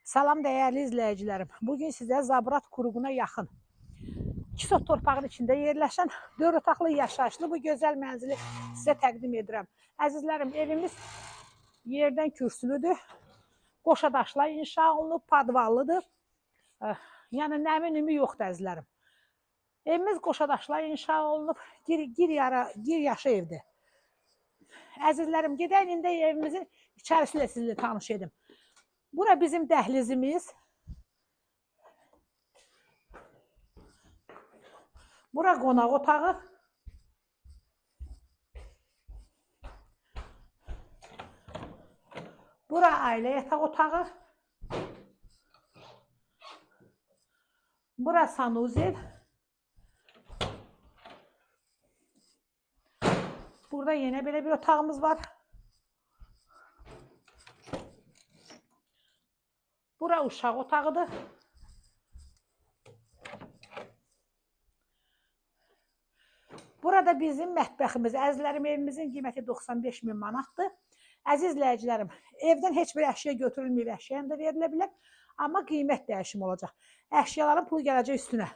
Salam dəyərli izləyicilərim. Bugün sizə Zabrat Kuruğuna yaxın 2 sot torpağın içində yerləşən 4 otaqlı yaşayışlı bu gözəl mənzili sizə təqdim edirəm. Əzizlərim, evimiz yerdən kürsülüdür. Qoşa daşla inşa olunub, padvallıdır. Yəni nəmi nümü yoxdur əzizlərim. Evimiz qoşa daşla inşa olunub, gir yaşı evdir. Əzizlərim, gedək indi evimizin içərisi ilə sizinlə tanış edim. Bura bizim dəhlizimiz. Bura qonaq otağı. Bura ailə yataq otağı. Bura sanuzel. Burada yenə belə bir otağımız var. Bura uşaq otağıdır. Burada bizim mətbəximiz. Əzizlərim, evimizin qiyməti 95 min manatdır. Əziz izləyicilərim, evdən heç bir əşya götürülməyib, əşya da verilə bilər. Amma qiymət dəyişimi olacaq. Əşyaların pulu gələcək üstünə.